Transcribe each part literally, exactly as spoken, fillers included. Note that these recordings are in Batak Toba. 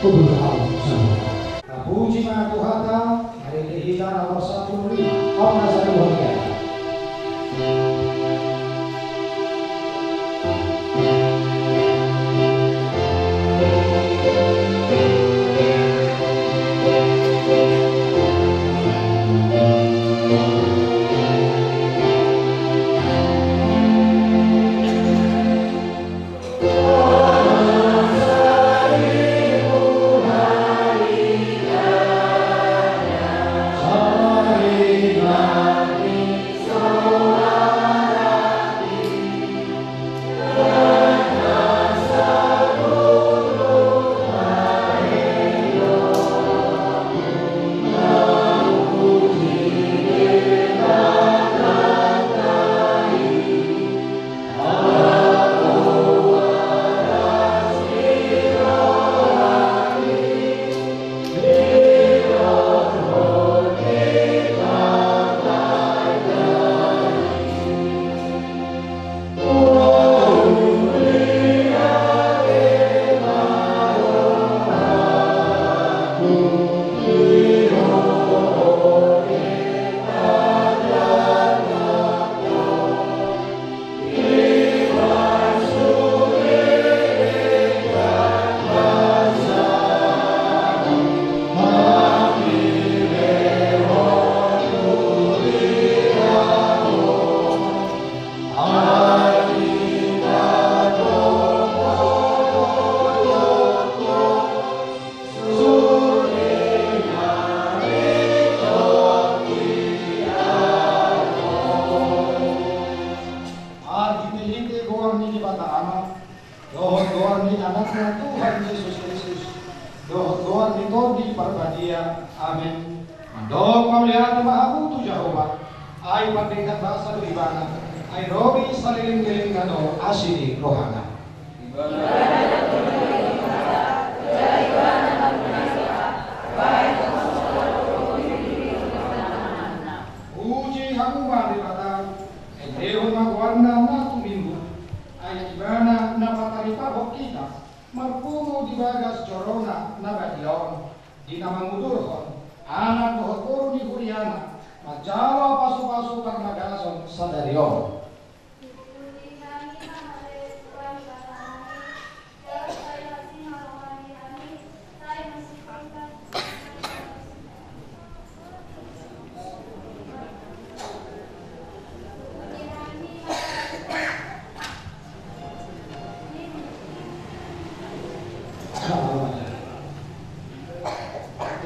Tuhan. Tapuji ma Tuhanta, marende hita na marsatu i, Amanna sariuhon i. Marhitehite goar ni Debata Ama, dohot goar ni Anakna Tuhan Jesus Kristus, dohot goar ni Tondi Parbadia. Amen. Mandok mauliate ma hamu tu Jahowa, ai pandenggan basa do Ibana, ai robi saleleng-lelengna do asi ni rohana. Puji hamu ma Debata, endehon ma goarna na tumimbo, ai Ibana na patariparhon hita, marpungu di bagas jorona na badia on, di na mangudurhon anak dohot boru ni huriana manjalo pasupasu parbagason sadari on.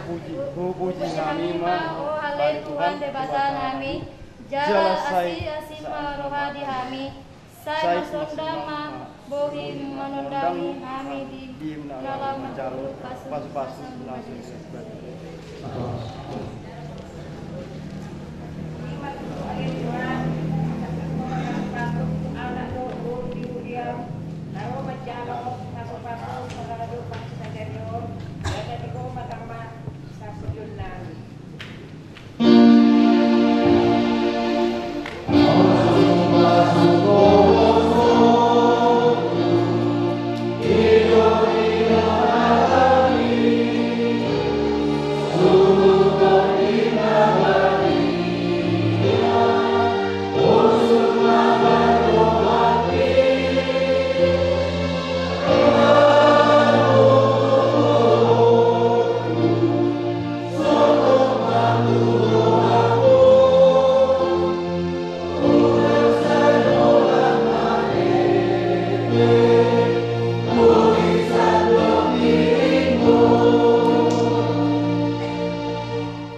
Puji, puji hami ma, o ale Tuhan Debata nami, jala asi, asi ma roha di hami, sai masonda ma bohim manondangi hami di na laho manjalo pasupasu na so.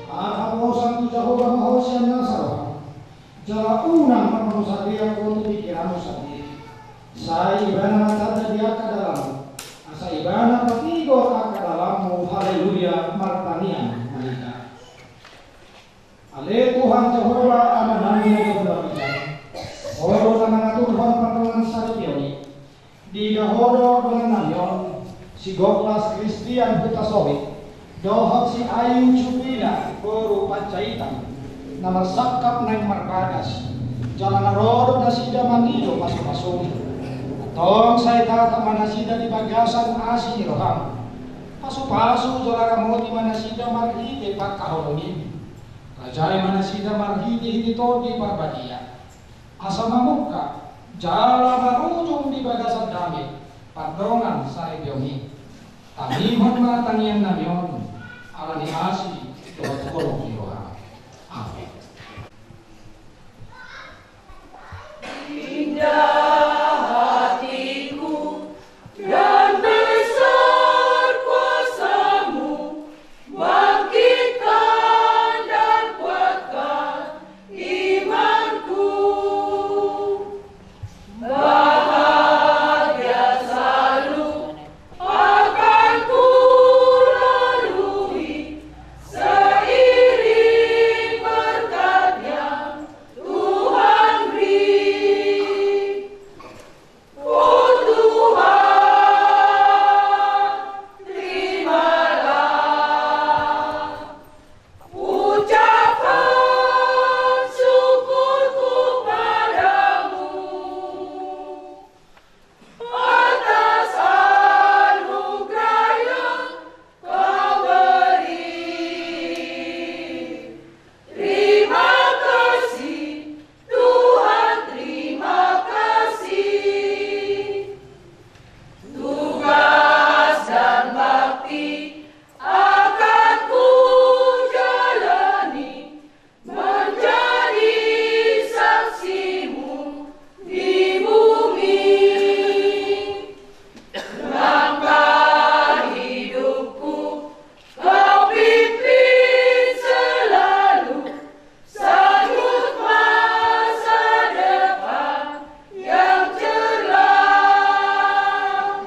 Haposan tu Jahowa ma ho sian nasa roham, jala unang marmanosadean ho tu pingkiranmu sandiri. Sai Ibana ma tanda di angka dalanmu, asa Ibana patigor angka dalanmu. Haleluya, martangiang ma hita. Ale Tuhan Jahowa, Amanami na di banua ginjang, Ho do na mangaturhon pardongansaripeon i. Diida Ho do dongannami on, si Goklas Kristian Hutasoit, dohot si Ayu Cupila boru Panjaitan, na marsangkap naeng marbagas, jala na ro do nasida mangido pasupasumi. Antong sai tatap ma nasida di bagasan asi ni roham. Pasupasu jala ramoti ma nasida marhite pangkaholongiM. Rajai ma nasida marhitehite Tondi Parbadia, asa mamungka jala marujung di bagasan dame pardongansaripeon i. Tangihon ma tangiangnami on, ala ni asi dohot holong ni rohaM. Amen. Indah hatiku dan besar kuasa-Mu, bangkitkan dan kuatkan imanku. Bahagia selalu akan ku lalui seiring berkat yang Tuhan beri. Oh Tuhan, terimalah ucapan syukurku pada-Mu atas anugerah yang Kau beri. Terima kasih, Tuhan, terima kasih. Tugas dan bakti akan ku jalani, menjadi saksi-Mu di bumi. Langkah hidupku Kau pimpin selalu, sambut masa depan yang cerah.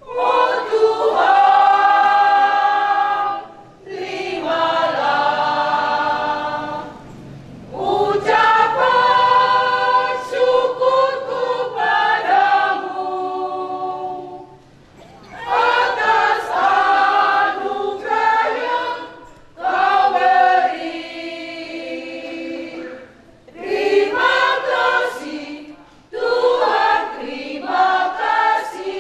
Oh Tuhan, terimalah ucapan syukurku pada-Mu atas anugerah yang Kau beri. Terima kasih, Tuhan, terima kasih.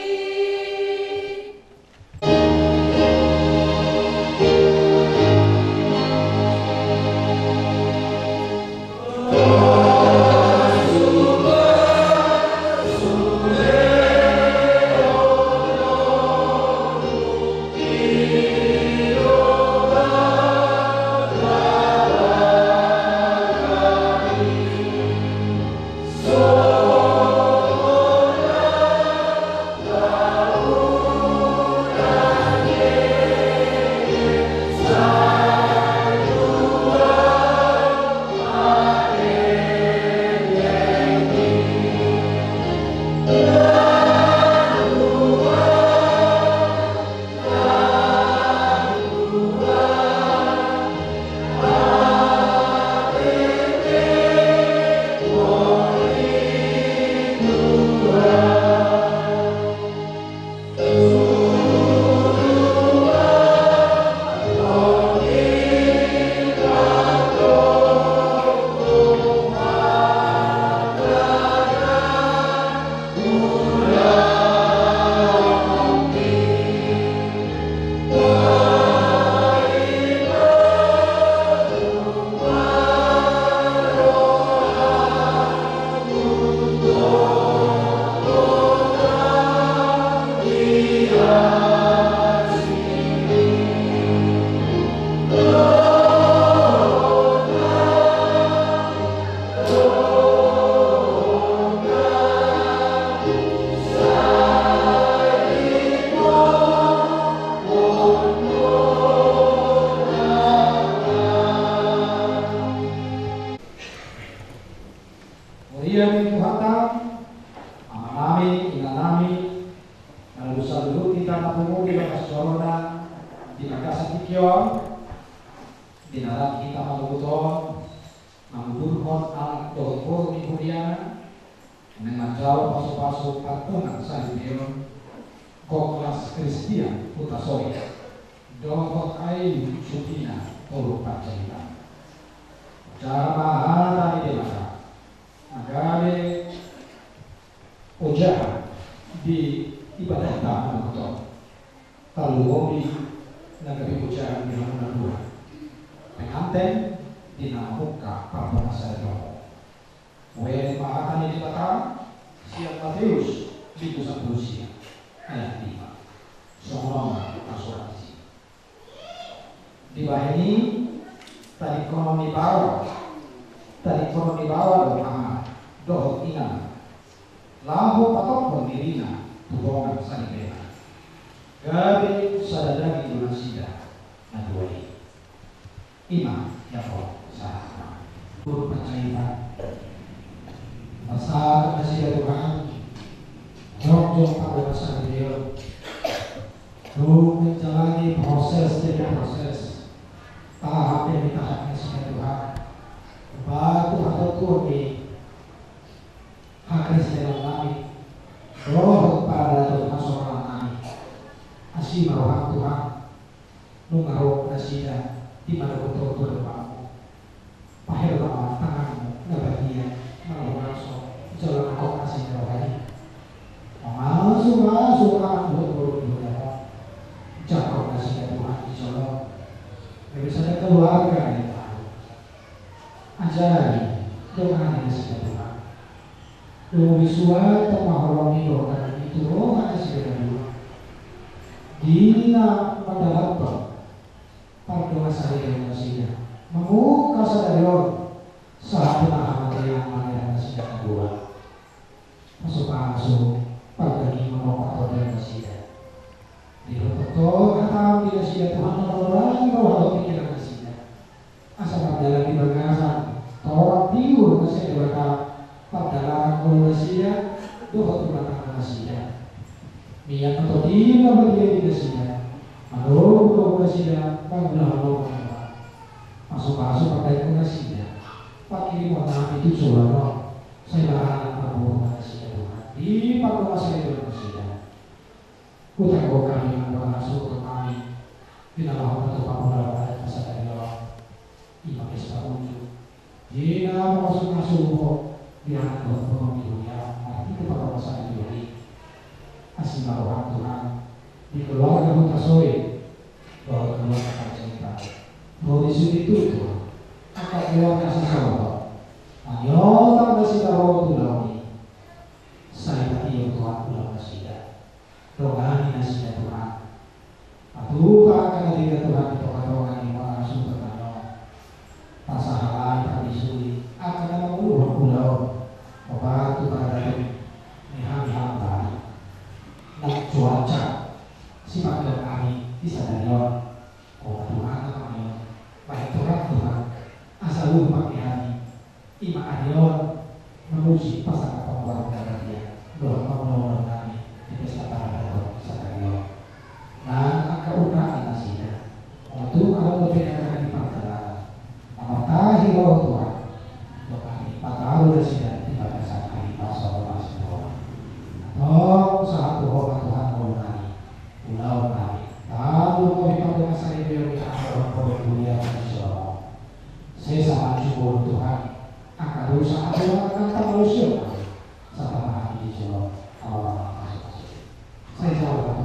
Huria ni Tuhanta, amanami, inanami, na saluhut hita na pungu di bagas joro on, di bagasan tingki on, di na rap hita mangudut on, mangudurhon anak dohot boru ni huriana, naeng manjalo pasupasu pardongansaripeon, Kokas Kristian Hutasoit dohot Ain Sutina Tolu Panjaitan. Jalo ma hata ni Debata na gabe ojahan di ibadahta na mardongan. Tarlumobi na gabe pujian di hamuna Tuhan, penganten di na mamungka pardongansaripeon. Hubahen ma hata ni Debata sian Mateus bindu sampulu sia ayat lima. Songon on ma tarsurat disi. Dibahen i tadingkonon ni baoa, tadingkonon ni baoa do ama dohot ina laho patophon dirina tu dongan saripeona, gabe sada daging do nasida na dua i. I ma, ia ho, sahat ma. Turpuk panjaitan. Pasahat nasida Tuhan, jongjong pardongansaripeon, dung menjalani proses demi proses, tahap demi tahap nasida Tuhan. Batu hatop kami, hakristenon nami, dohot paradaton hasohotan nami. Asi ma roham Tuhan, nunga ro nasida di manogot tortor rohangmu. Paherbang ma tanganmu na badia, manogot so jala nangkok nasida roha i. Mamasu-masu anak dohot boru di hudamon. Jangkon nasida Tuhan di jolo. Gabe sada keluarga yang baru. Ajari, dongani nasida Tuhan. Lumobi suat ma holong ni roha i tu roha nasida na dua. Di na mandalanhon pardongansaripeon nasida, mamungka sadari on sahat tu na hamatean ma roha nasida na dua. Pasu-pasu pardagingon dohot partondion nasida. Didokkon hatam di nasida Tuhan, na manorangi roha dohot pingkiran nasida. Asa mardalan di bagasan torang tiur nasida Debata, pardalanan ngolu nasida dohot rumah tangga nasida. Mian ma tondi na badia di nasida, manogu-nogu nasida mangulahon lomo ni roha. Pasu-pasu pardagingon nasida, pangirimon nami tu joloan on, sai baranak parboru nasida Tuhan, di pardongansaripeon nasida. Hutangihon hami ma roha na suhut nami, pinalahon na tu pangula roha na sadari on. I ma pesta uju. Di na mamasu-masu ho, di anak dohot boru di huria, marhite pardongansaripeon i. Asi ma roham Tuhan, di keluarga Hutasoit, dohot keluarga Panjaitan. Dohot di sude tutu angka keluarga sasaothon, na niotak nasida ro tu ulaon i. Sai patiur Tuhan ulaon nasida. Dongani nasida Tuhan. Patupa angka na denggan Tuhan di tonga-tonga ni huria na suhut nami on. Pasahalai, parbisui angka na manguluhon ulaon. Hombar tu paradaton ni hami hamba nang cuaca sipangkeon nami di sadari on. Ho ma Tuhan na mangihut, bahen torang Tuhan, asa luhut pangkeon nami. I ma ari on, mamuji pasangap panggoarmu na badia, dohot pangula-ulaon nami di pesta paradaton sadari on. Nang angka undang ni nasida, on ma tung adong dope na gabe di pardalanan, na martahi roha Tuhan, dongani pataru nasida di bagasan ari parsaulian. Antong sahat tu Ho ma Tuhan ngolu nami, ulaon nami. Tarlumobi pardongansaripeon di angka na ro di huria na di jolo on. Sesa ma jumolo Tuhan angka dosa, angka dosa na tangkas malosion nami. Sapa ma hami di jolo on, ala na mangkaso-kaso. Sai jalo ma